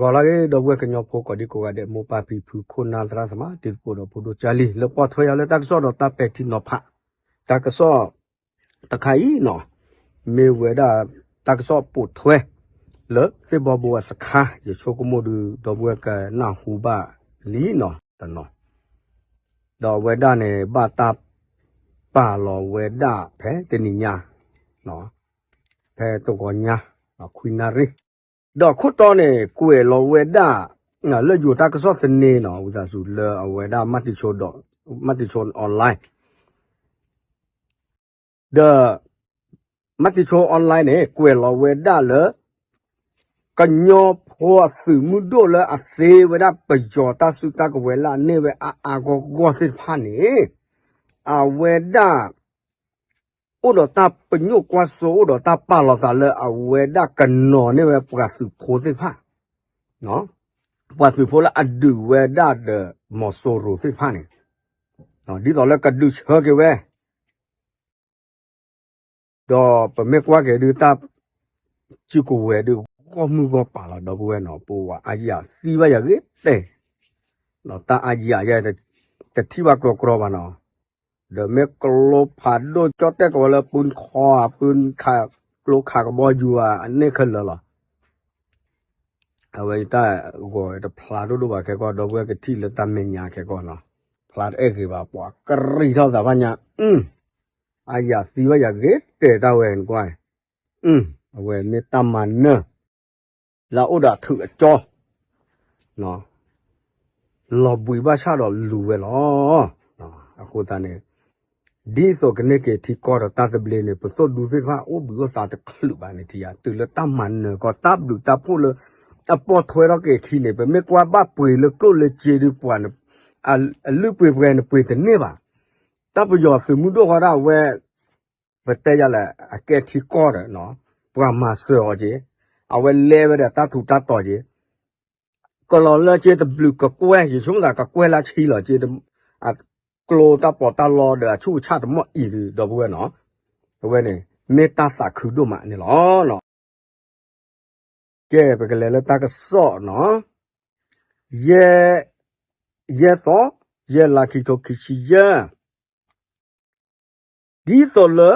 ဂီၤလၢအဂ့ၤ ဒီပုၢ်ဝဲၢ်ကညီဖိကိးဒံကိးဂၤဒဲး မိၢ်ပၢ်ဖံဖု ခိၣ်နၢ်သရၣ်သမါ တံၤသကိးဒီးဖိဒိၣ်ကၢ်လံ လၢပှဲၤထွဲယၤလၢတၢ်ကစီၣ်ဒီးတၢ်ပဲာ်ထံနီၤဖး တၢ်ကစီၣ်တခါအံၤနီၤ မ့ၢ်ဝဲဒၣ်တၢ်ကစီၣ်ပိာ်ထွဲ လၢသ့ၣ်ဘီဘိအစခါ ယဆိကမိၣ်ဒုး ဒီပုၢ်ဝဲၢ်ကနၢ်ဟူဘၣ်လံနီၤတနီၤ ဒီးအဝဲဒၣ်န့ၣ် ဘၣ်တၢ်ပာ်လီၤဝဲဒၣ်ဖဲတနံၤညါ ဖဲတဂီၤညါ ခွံနၣ်ရံၣ် ဒီးခိၣ်တီန့ၣ် ကွဲးလီၤဝဲဒၣ် လၢယိၤတၢ်ကစီၣ်သန့နီၤ ဝံသးစူၤလၢအဝဲဒၣ် မတၤတဆိ online ဒီး မတၤတဆိ online န့ၣ် ကွဲးလီၤဝဲဒၣ်လၢ ကညီဖိအသုးမုၢ်ဒိၣ်လၢအသ့ဝဲဒၣ်ပယီၤတၢ်စုတၢ်ကဝဲၤလၢအန့ၢ်ဝဲအါအါဂီၢ်ဂီၢ်သ့ၣ်တဖၣ်န့ၣ် အဝဲဒၣ် အိၣ်ဒီးတၢ်ပညိၣ်ကွၢ်စိ အိၣ်ဒီးတၢ်ပာ်လီၤသးလၢအဝဲဒၣ်ကနီၤန့ၢ်ဝဲပှၤသုးဖိသ့ၣ်တဖၣ် ပှၤသုးဖိလၢအဒုးဝဲဒၣ်ဒီးမီၤစိရိၤသ့ၣ်တဖၣ်န့ၣ် ဒ်သိးလၢကဒုးဆၢက့ၤဝဲ ဒီးပမ့ၢ်ကွၢ်က့ၤဒုးတၢ်စုကဝဲၤဒုး ဂီၢ်မုၢ်ဂီၢ်ပၤလီၤ ဒီပုၢ်ဝဲၢ်နီၤ ပဝဲအါယၤသံဘၣ်ယၤဂ့ၤတဲာ် တၢ်အါယၤယဲ တထံၣ်ဘၣ်ကြီကြီဘၣ်နီၤ ဒီးမ့ၢ်ကျိဖးဒိၣ်ကၠီၣ်တဲၣ်ကဝဲၤလၢပုၢ်ခီဧါ ပုၢ်ခး ကျိခးကဘီယူၤဧါ အန့ၣ်ခဲလၢာ်လီၤ အဝဲတၢ်ဂီၤတဖျါဒိၣ်ဒိၣ်ဘၣ်ခဲကီၢ် ဒီပုၢ်ဝဲၢ်ကထံၣ်လၢတၢ်မဲာ်ညါခဲကီၢ်နီၤ ဖျါတအဲၣ်ဂ့ၤဘၣ် ပှၤကရံၣ်ထီၣ်သးဘၣ်ညါ အါယၤသံဘၣ်ယၤဂ့ၤတဲာ်တၢ်ဝဲနကွၢ် အဝဲမ့ၢ်တၢ်မၤနၢၤ လၢအအိၣ်ဒီးအထုးအကၠီ လီၤဘှံးဘၣ်ဆၣ်ဒီးလူၤဝဲလီၤ. အဃိသတးန့ၣ် ဒ်သိးကန့ၢ်က့ၤထံကီၢ်ဒီးတၢ်သဘျ့န့ၣ် ပသိၣ်ဒူသ့ၣ်တဖၣ်အိၣ်ဘှံးအိၣ်သါတချုးဘၣ်န့ၣ် ထံၣ်ယၤ တုၤလၢတၢ်မၤနၢၤကီး တၢ်ဘျုးတၢ်ဖှိၣ်လၢ အပိာ်ထွဲထီၣ်က့ၤအခံန့ၣ် ပမ့ၢ်ကွၢ်ဘၣ်ပှ့ၤလၢကျိၣ်လၢစ့ဒုးပှၤန့ၣ် အလုၢ်ပှ့ၤပှဲၤန့ၣ်ပှ့ၤတန့ၢ်ဘၣ်. တၢ်ပယီၤသုးမုၢ်ဒိၣ်ဃီဒၣ်ဝဲ ပတဲယၤလဲၣ် အကဲထံကီၢ်ဒီး ပှၤမၤစၢၤအီၤက့ၤ အဝဲလဲၤဝဲဒီးတၢ်ထူးတၢ်တီၤက့ၤ ကလီၤလၢက့ၤတဘျုးကကွဲၢ် ယဆိကမိၣ်သးကကွဲၢ်လၢဆံလီၤက့ၤ အကျိတၢ်ပီးတၢ်လီဒီးအဆူၣ်အဆၣ်တမီၢ်အံၤဒုး ဒီပုၢ်ဝဲၢ်နီၤ အဝဲန့ၣ် မ့ၢ်တၢ်သးခုဒိၣ်မးန့ၣ်လီၤ. ကဲ ပကလဲၤလၢတၢ်ကစီၣ်နီၤ ယဲၢ် ယဲၢ်သီ ယဲၢ်လါခံကထိခံဆံယဲၢ် ဒ်သိးလၢ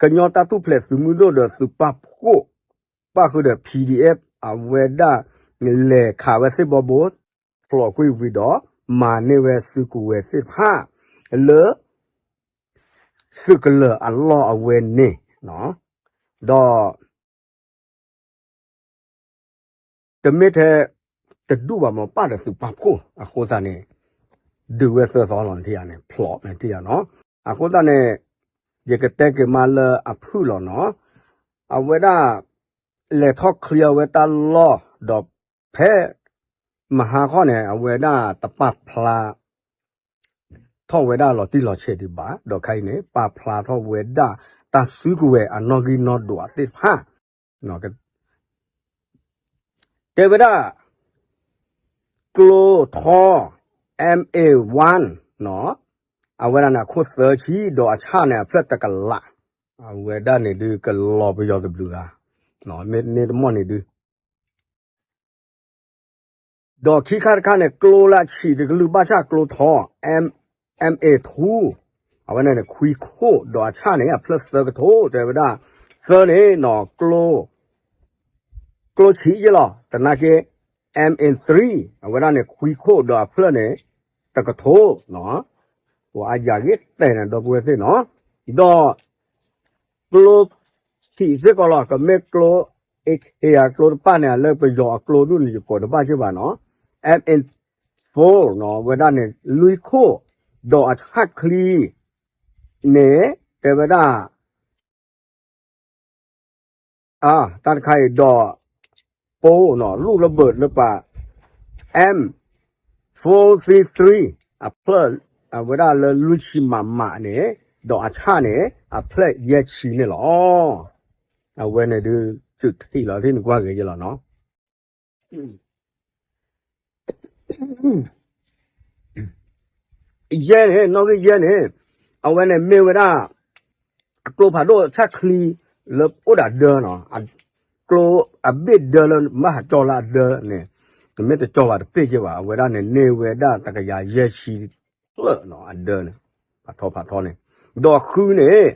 ကညီတၢ်ထူၣ်ဖျဲးသုးမုၢ်ဒိၣ်ဒီးသုးပာ်ဖှိၣ် ပၣ်ဃုာ်ဒီး PDF အဝဲဒၣ် လဲၤခးဝဲသ့ၣ်ဘီဘိ ဖျိးကွံာ်ဝံၤဒီး မၤန့ၢ်ဝဲစုကဝဲၤသ့ၣ်တဖၣ် လၢ သုးကလၢၤအလီၢ်အဝဲန့ၣ် ဒီး တမ့ၢ်ထဲ တဒူၣ်ဘၣ်မ့ၢ်ပၣ်ဒီးသုးပာ်ဖှိၣ် အဃိသတးန့ၣ် ဒုးဝဲသၢသီလီၤ နထံၣ်ဧါန့ၣ် ဖျိးနထံၣ်ဧါနီၤ အဃိသတးန့ၣ် ယကတဲက့ၤမးလၢအဖုၣ်လီၤနီၤ အဝဲဒၣ် လဲၤထီၣ်ချံအဝဲတၢ်လီၢ် ဒီးဖဲ မဟါခီန့ၣ် အဝဲဒၣ်တပာ်ဖျါ ထီၣ်ဝဲဒၣ်လီၤတံၢ်လီၤဆဲးဒံးဘၣ် ဒီးခဲအံၤန့ၣ် ပာ်ဖျါထီၣ်ဝဲဒၣ်တၢ်စုကဝဲၤအနီၣ်ဂံၢ်နီၣ်ဒွးသ့ၣ်တဖၣ် တဲဝဲဒၣ် ကျိထီ MA one နီၤ အဝဲဒၣ်န့ၣ် အခိၣ်သၢဆံ ဒီးအဆၣ်န့ၣ် အဖျၢၣ်တကလး အဝဲဒၣ်န့ၣ်ဒုးကလီၤပယီၤတဘျုးဂၤ မ့ၢ်န့ၢ်တမီၢ်န့ၣ်ဒုး ဒီးခံခါတခါန့ၣ် ကျိလၢအဆံးတကလုာ်ဘၣ်ဆၣ်ကျိထီ MA two အဝဲန့ၣ်န့ၣ် ခွံခိၣ် ဒီးအဆၣ်န့ၣ် အဖျၢၣ်သၢကထိ တဲဝဲဒၣ် သၢန့ၣ်နီၤ ကျိ ကျိဆံးယဲၢ်လီၤ သနာ်က့ MA three အဝဲဒၣ်န့ၣ် ခွံခိၣ် ဒီးအဖျၢၣ်န့ၣ် တကထိနီၤ ပှၤအယၤဂ့ၤတဲာ်န့ၣ် ဒီပုၢ်ဝဲၢ်သ့ၣ်နီၤ ဒီး ကျိထံးစ့ၢ်ကီးလီၤ ကမ့ၢ်ကျိ AK အကျိတပၣ်န့ၣ် လၢပယီၤအကျိဒူၣ်န့ၣ် ယကိးတဘၣ်က့ဘၣ်နီၤ MA four နီၤ အဝဲဒၣ်န့ၣ် လွံၢ်ခိၣ် ဒီးအဆၣ်ချံန့ၣ် တဲဝဲဒၣ် အတၢ်တခါအံၤဒီး ပိနီၤ လူၣ်လၢဘၢၣ်လၢပာ် M four three three အဖျၢၣ် အဝဲဒၣ်လၢလွံၢ်ဆံမးမးန့ၣ် ဒီးအဆၣ်န့ၣ် အဖျၢၣ်ယဲၢ်ဆံန့ၣ်လီၤ. အဝဲန့ၣ်ဒုး စုးထံၣ်လီၤ ထံၣ်နကွၢ်ဂ့ၤယဲလီၤနီၤ ယဲၢ်န့ၣ် နီၣ်ဂံၢ်ယဲၢ်န့ၣ် အဝဲန့ၣ်မ့ၢ်ဝဲဒၣ် အကျိဖးဒိၣ်ဆၣ်ချံလၢအိၣ်ဒီးအဒၢနီၤ ကျိအဘ့ၣ်ဒၢလၢမၤဟးကၠီလၢအဒၢန့ၣ် နမ့ၢ်တကၠီဘၣ်တပ့ၢ်က့ဘၣ် အဝဲဒၣ်န့ၣ် န့ၢ်ဝဲဒၣ်တကယၤယဲၢ်ဆံဖျၢၣ်နီၤ အဒၢန့ၣ် ဖးထီဖးထီန့ၣ်, ဒီးဃုန့ၣ်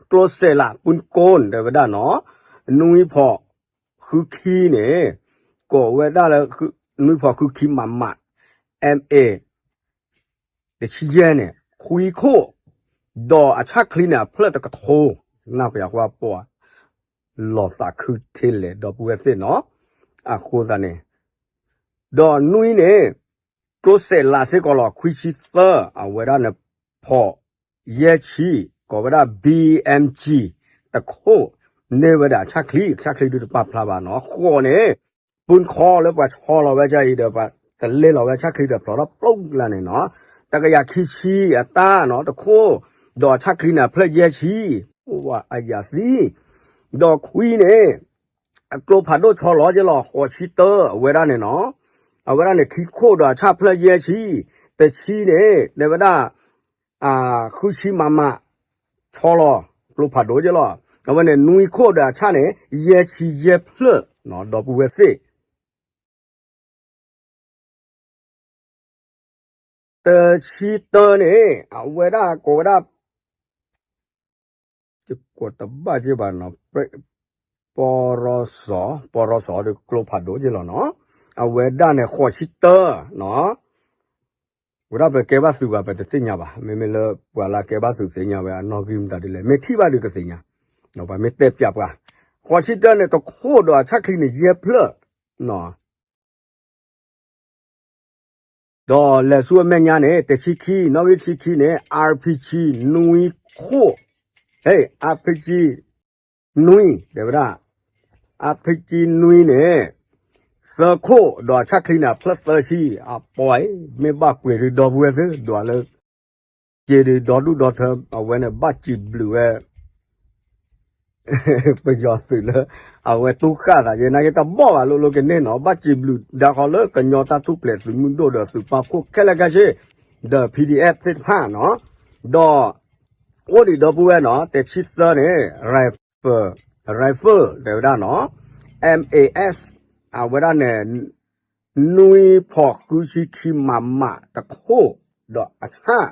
ကျိစဲးလးပုၢ်ကိၣ် တဲဝဲဒၣ်နီၤ, နွံဖီၣ်ဃုခံန့ၣ် ကိးဝဲဒၣ်လၢ နွံဖီၣ်ဃုခံမးမး MA တဆံယဲၢ်န့ၣ် ခွံခိၣ်, ဒီးအဆၣ်ချံန့ၣ် အဖျၢၣ်တကထိ, နၢ်ပယီၤကွၢ်ပှၤ လီၤသးခုထဲလဲၣ် ဒီပုၢ်ဝဲၢ်သ့ၣ်နီၤ, အဃိသတးန့ၣ်, ဒီးနွံန့ၣ် ကျိစဲးလးစ့ၢ်ကီးလီၤ ခွံဆံသၢ အဝဲဒၣ်န့ၣ် ဖီၣ်ယဲၢ်ဆံ, ကိးဝဲဒၣ် BMG တခိၣ်, န့ၢ်ဝဲဒၣ်အဆၣ်ချံ, အဆၣ်ချံဒုးတပာ်ဖျါဘၣ်နီၤ, ဃိးန့ၣ် ပုၢ်ခီလၢပှၤဆီလီၤဝဲဒ်အံၤဒီး ပှၤတလဲလီၤဝဲဆၣ်ချံဒီးဖျိးထီၣ်ပျိလၢန့ၣ်နီၤ, တကယၤခံဆံအတၢ်နီၤ တခိၣ်, ဒီးဆၣ်ချံန့ၣ်အဖျၢၣ်ယဲၢ်ဆံ, အိၣ်ဝဲအယၤသံ, ဒီးခွံန့ၣ် အကျိဖးဒိၣ်ဆီလီၤက့လီၤ ဃိးဆံတၢ အဝဲဒၣ်န့ၣ်နီၤ, အဝဲဒၣ်န့ၣ် ခံခိၣ်ဒီးအဆၣ်ဖျၢၣ်ယဲၢ်ဆံ, တဆံန့ၣ် တဲဝဲဒၣ် ဃုဆံမးမး ဆီလီၤ ကျိဖးဒိၣ်က့လီၤ, အဝဲန့ၣ် နွံခိၣ်ဒီးအဆၣ်န့ၣ် ယဲၢ်ဆံယဲၢ်ဖျၢၣ်နီၤ ဒီပုၢ်ဝဲၢ်သ့ၣ် တဆံတၢန့ၣ် အဝဲဒၣ်ကိးဝဲဒၣ် ယကွၢ်တဘၣ်က့ဘၣ်နီၤ, ပရီစီၤ, ပရီစီၤဒီးကျိဖးဒိၣ်က့လီၤနီၤ, အဝဲဒၣ်န့ၣ် ဃိးဆံတၢနီၤ, ဝဲဒၣ်ပကဲဘၣ်သုးဘၣ် ပတသ့ၣ်ညါဘၣ်, မ့မ့ၢ်လၢပှၤလၢကဲဘၣ်သုးသ့ၣ်ညါဝဲ အနီၣ်ဂံၢ်မတၤဒ်လဲၣ် မ့ၢ်ထံၣ်ဘၣ်ဒုးကသ့ၣ်ညါ, ပှၤမ့ၢ်တဲပျးပှၤ, ဃိးဆံတၢန့ၣ် တခိၣ်ဒီးအဆၣ်ချံန့ၣ် ယဲၢ်ဖျၢၣ်နီၤ ဒီးလဲၤဆူအမဲာ်ညါန့ၣ် တဆံခံ, နီၣ်ဂံၢ်တဆံခံန့ၣ် RPG နွံခိၣ်, ဟဲ RPG နွံ, တဲဝဲဒၣ် RPG နွံန့ၣ် သၢခိၣ်, ဒီးအဆၣ်ချံန့ၣ် အဖျၢၣ်သၢဆံ, အပှၤအံၤ မ့ၢ်ဘၣ်ပှ့ၤဒုးဒီပုၢ်ဝဲၢ်သ့ၣ် ဒွးလၢ က့ၤဒုးဒီဒူၣ်ဒီထၢ အဝဲန့ၣ် ဘၣ်စံးဘျုးဝဲ ပယီၤသုးလၢ အဝဲတူၢ်ဃၣ်သးယဲ နာ်က့တဘီၣ်ဘၣ်လိၤလိၤကန့ၢ်နီၤ, ဘၣ်စံးဘျုးဒၣ်ဃီလၢကညီတၢ်ထူၣ်ဖျဲးသုးမုၢ်ဒိၣ်ဒီးသုးပာ်ဖှိၣ်ခဲလၢာ်ခဲဆ့ ဒီး PDF သ့ၣ်တဖၣ်နီၤ, ဒီး အိၣ်ဒံးဒီပုၢ်ဝဲၢ်နီၤ, တဆံသၢန့ၣ် rifle, rifle တဲဝဲဒၣ်နီၤ, MAS အဝဲဒၣ်န့ၣ် နွံဖီၣ်ဃုဆံခံ မးမး တခိၣ်ဒီးအဆၣ်,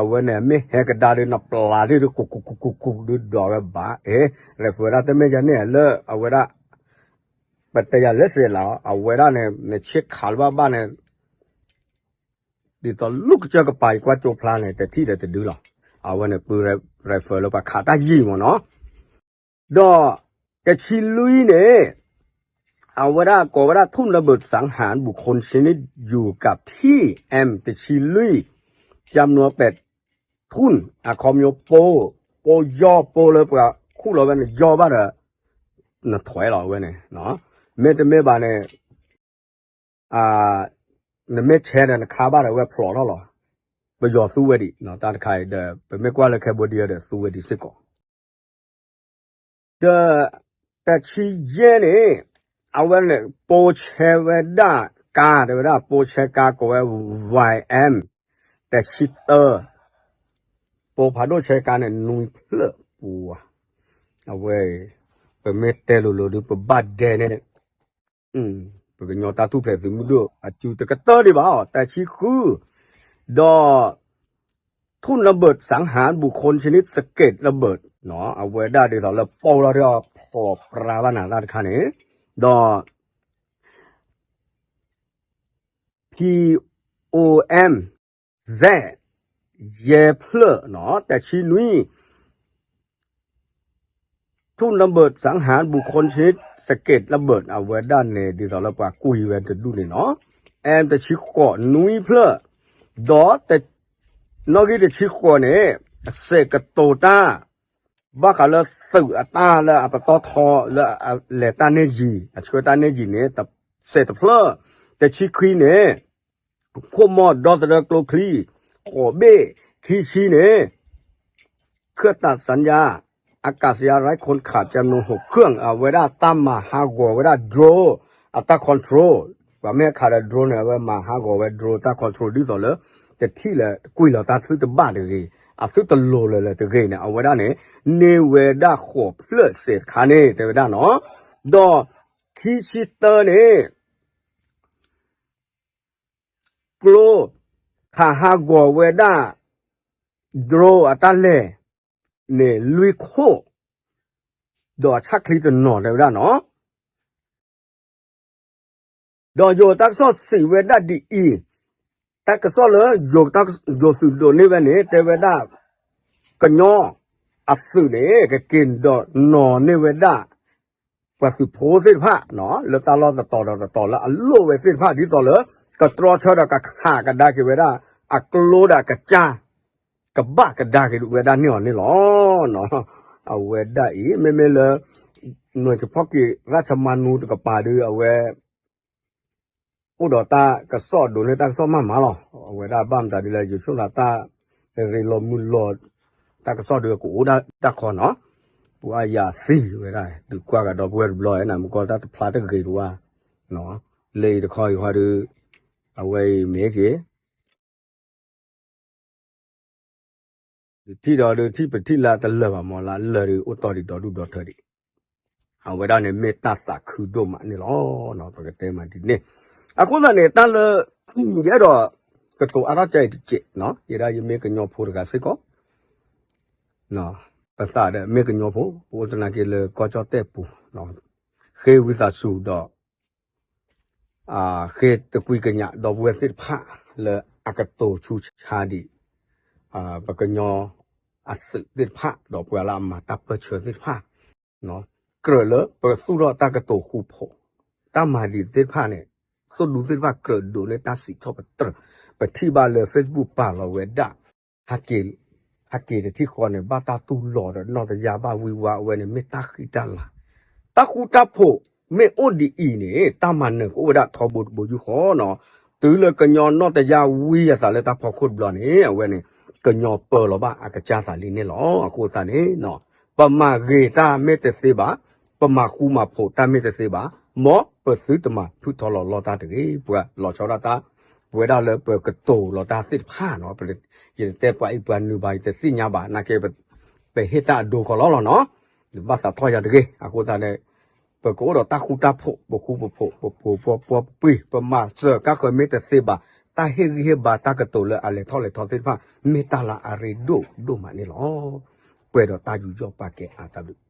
အဝဲန့ၣ် မ့ၢ်ဟဲကဒါဒုး နပျၢ်ဒုး ကူကူကူကူကူဒုးဒွးဝဲဘၣ်, အ့ rifle ဒၣ်တမ့ၢ်ယၤန့ၣ်လၢအဝဲဒၣ် ပတဲယၤလၢစဲးလး အဝဲဒၣ်န့ၣ် နဆ့ခးလၢဘၣ်ဘၣ်န့ၣ် ဒ်သိးလူၢ်ကစၢၢ်ကပၤအံၤကွၢ်ကၠိဖျါန့ၣ် တထံၣ်ဒီးတဒုလီၤ. အဝဲန့ၣ် ပ rifle လၢပှၤခးတၢ်ယံာ်မ့ၢ်နီၤ. ဒီးတဆံလွံၢ်န့ၣ် အဝဲဒၣ်ကိးဝဲဒၣ် ทุ่นระเบิดสังหารบุคคลชนิดอยู่กับที่ M တဆံလွံၢ် จำนวนแปดทุ่น အခီပညီ ပိ ပိယီၢ် ပိလၢပှၤခူၣ်လီၤဝဲန့ၣ် ယီၢ်ဘၣ်ဒီး နထွဲလီၤဝဲန့ၣ်, မ့တမ့ၢ်ဘၣ်န့ၣ် နမ့ၢ်ဆဲးဒီးနခါဘၣ်ဒီးဝဲဖျိးထီၣ်လီၤ. ပယီၤသူဝဲဒံး တၢ်တခါအံၤဒီး ပမ့ၢ်ကွၢ်လၢ Cambodia ဒီးသူဝဲဒံးစ့ၢ်ကီး. ဒီးတဆံယဲၢ်န့ၣ် အဝဲန့ၣ် ပိဆဲဝဲဒၣ်ကါ တဲဝဲဒၣ် ပိဆဲကါကိးဝဲ ဝဲ M တဆံတၢ ပိဖးဒိၣ်ဆဲကါန့ၣ် နွံဖျၢၣ်ပူၤ, အဝဲ ပမ့ၢ်တဲလိၤလိၤဒုး ပဘၣ်ဒဲန့ၣ် ပကညီတၢ်ထူၣ်ဖျဲးသုးမုၢ်ဒိၣ် အစုတကတၢၢ်ဒံးဘၣ်အီၤ တဆံဃု ဒီး ทุ่นระเบิดสังหารบุคคลชนิดสะเก็ดระเบิด အဝဲဒၣ်ဒ်သိးလၢပိလီၤဒီးဖျိးပြါဘၣ်နၤတၢ်တခါန့ၣ်, ဒီး P O M Z ယဲၢ်ဖျၢၣ်နီၤ တဆံနွံ ทุ่นระเบิดสังหารบุคคลชนิดสะเก็ดระเบิด အဝဲဒၣ်န့ၣ် ဒ်သိးလၢပှၤကွံာ်ဝဲတဒူၣ်န့ၣ်နီၤ M တဆံဃိး နွံဖျၢၣ် ဒီး နီၣ်ဂံၢ်တဆံဃိးန့ၣ် စဲးကတိၤတၢ် ဘၣ်ဃးလၢသုးအတၢ်လၢအပတီၢ်ထီလၢအလဲၤတၢ်န့ၢ်ယံၤ အဆှၢတၢ်န့ၢ်ယံၤန့ၣ် စဲးတဖျၢၣ် တဆံခွံန့ၣ် ခိၣ်မီၢ်ဒီသဒၢကျိချံ ဃိးဘ့ၣ် ခံဆံန့ၣ် เครื่องตัดสัญญาณอากาศยานไร้คนขับจำนวนหกเครื่อง အဝဲဒၣ်တၢ်မၤဟးဂီၤဝဲဒၣ် drone အတၢ် control ပှၤမ့ၢ်ခးဒီး drone န့ၣ် အဝဲမၤဟးဂီၤဝဲ drone တၢ် control ဒ်သိးလၢ တထံၣ်လၢကွံာ်လီၤတၢ်သုတဘၣ်တဂ့ၤ အသုတလိၤလၢၤလၢၤတဂ့ၤန့ၣ် အဝဲဒၣ်န့ၣ် န့ၢ်ဝဲဒၣ်ဃိးဖျၢၣ်စဲးတခါန့ၣ် တဲဝဲဒၣ်နီၤ ဒီးခံဆံတၢန့ၣ် ကျိ ခးဟးဂီၤဝဲဒၣ် drone အတၢ်လဲၤန့ၣ် လွံၢ်ခိၣ် ဒီးအဆၣ်ချံတနီၤတဲဝဲဒၣ်နီၤ. ဒီးယိၤတၢ်ကစီၣ်စံးဝဲဒၣ်ဒ်အံၤ, တၢ်ကစီၣ်လၢ ယိၤသုးဒိးန့ၢ်ဝဲန့ၣ် တဲဝဲဒၣ် ကညီအသုးန့ၣ် ကက့ၤဒီးနီၤန့ၢ်ဝဲဒၣ် ပှၤသုးဖိသ့ၣ်တဖၣ် လၢတၢ်လီၢ်တတီၤဒီးတတီၤလၢအလိၣ်ဝဲသ့ၣ်တဖၣ် ဒ်သိးလၢ ကတြီဆၢဒီးကခးကဒါက့ၤဝဲဒၣ် အကျိဒီးအကစၢ် ကဘၣ်ကဒါက့ၤဝဲဒၣ်န့ၢ်အီၤန့ၣ်လီၤ. အဝဲဒၣ်အံၤ မ့မ့ၢ်လၢ နွဲၣ်စဖီက့ၤ ရၣ်ဆမါနူတကပၤဒီး အဝဲ အိၣ်ဒီးတၢ်ကစီၣ်ဒိးန့ၢ်တၢ်ကစီၣ်မးမးလီၤ. အဝဲဒၣ်ဘၣ်မတၤဒ်လဲၣ် ယဆိကမိၣ်သးတၢ်ရ့လိာ်မုာ်လိာ် တၢ်ကစီၣ်ဒီးကအိၣ်ဒၣ်တၢ်ခီနီၤ, ပှၤအယၤသံဝဲဒၣ် ဒုးကွၢ်ကဒီးပဝဲတဘျီ နမ့ၢ်ကွၢ်တၢ်တဖျါတဂ့ၤတဝါ လၢအံၤတခီအံၤဃီဒီး အဝဲအံၤမ့ၢ်က့ၤ ဒုးထံၣ်ဒီးဒုးထံၣ်ပထံၣ်လၢတလၢာ်ဘၣ်မး လၢအလၢာ်ဒီးအိၣ်တီၢ်ဒံးဒီဒူၣ်ဒီထၢဒံး အဝဲဒၣ်န့ၣ်မ့ၢ်တၢ်သးခုဒိၣ်မးန့ၣ်လီၤ. ပကတဲမးဒ်န့ၣ် အဃိသတးန့ၣ် တၢ်လၢ ယအဲၣ်ဒိး ကတိၤအါထီၣ်ကဲအံၤတက့ၢ်, ယဲဒၣ်ယမ့ၢ်ကညီဖိတဂၤစ့ၢ်ကီး ပသးဒီးမ့ၢ်ကညီဖိ ပအိၣ်သနာ်က့လၢကီၢ်ကၠီၣ်တဲၣ်ပူၤ ဃ့ဝံသးစူၤဒီး ဃ့တကွံကညးဒီပုၢ်ဝဲၢ်သ့ၣ်တဖၣ်လၢအကတိၤဆူၣ်ဆါဒံး ပကညီအသုးသ့ၣ်တဖၣ် ဒီးပှၤလၢအမၤတၢ်ပၢၢ်ဆၢသ့ၣ်တဖၣ် ကြၢးလၢပသူၣ်ထီၣ်တၢ်ကတိၤဃူဖိး တၢ်မၤဒံးသ့ၣ်တဖၣ်န့ၣ် သိၣ်ဒူသ့ၣ်တဖၣ်ကြၢးဒိးန့ၢ်တၢ်စံးထီၣ်ပတြၢၤ ပထံၣ်ဘၣ်လၢ Facebook ပာ်လီၤဝဲဒၣ် ဟဲက့ၤ ဟဲက့ၤတထံၣ်ဃီန့ၣ် ဘၣ်တၢ်တူၢ်လိာ်ဒီးနီၢ်တယၢ်ဘၣ်ဝံၤဝါ အဝဲန့ၣ်မ့ၢ်တၢ်ဃံတၢ်လၤ တၢ်ဃူတၢ်ဖိးမ့ၢ်အိၣ်ဒ်အံၤန့ၣ် တၢ်မၤနၢၤကအိၣ်ဝဲဒၣ်ထီဘိတဘိယူၢ်ဃီနီၤ, တုၤလၢကညီနီၢ်တယၢ်ဝံအသးလၢတၢ်ဖီခိၣ်တဘျီန့ၣ် အဝဲန့ၣ် ကညီပၢၤလီၤဘၣ်အကစၢ်သးလံန့ၣ်လီၤ. အဃိသတးန့ၣ် ပမၤဂ့ၤတၢ်မ့ၢ်တသ့ဘၣ်, ပမၤဃူမၤဖိးတၢ်မ့ၢ်တသ့ဘၣ်, မ်ပသုတမၤဖုၣ်ထီၣ်လီၤလီၢ်တၢ်တဂ့ၤ, ပှၤလီၤဆီဒၣ်တၢ် ပဝဲဒၣ်လၢပကတိၤလီၤတၢ်သ့ၣ်တဖၣ်နီၤ, ယတတဲပှၤအံၤပှၤနုၤဘၣ် ယတသ့ၣ်ညါဘၣ် နာ်က့ ပဟ့ၣ်တၢ်အဒိခီလီၤလီၤနီၤ, ဘၣ်သးထီၣ်ယၤတဂ့ၤ. အဃိသတးန့ၣ် ပကအိၣ်ဒီးတၢ်ဃူတၢ်ဖိး ပဃူပဖိး ပဖိးပှီပှီပှီပှံၤ ပမၤစၢၤကါဃၢၤမ့ၢ်တသ့ဘၣ်, တၢ်ဟ့ၣ်ဂံၢ်ဟ့ၣ်ဘါတၢ်ကတိၤလၢအလဲၤထီၣ်လဲၤထီသ့ၣ်တဖၣ် မ့ၢ်တၢ်လၢအရ့ဒိၣ်ဒိၣ်မးန့ၣ်လီၤ. ပှဲၤဒီးတၢ်ယူးယီၣ်ပာ်ကဲအါတၢ်ဘျုး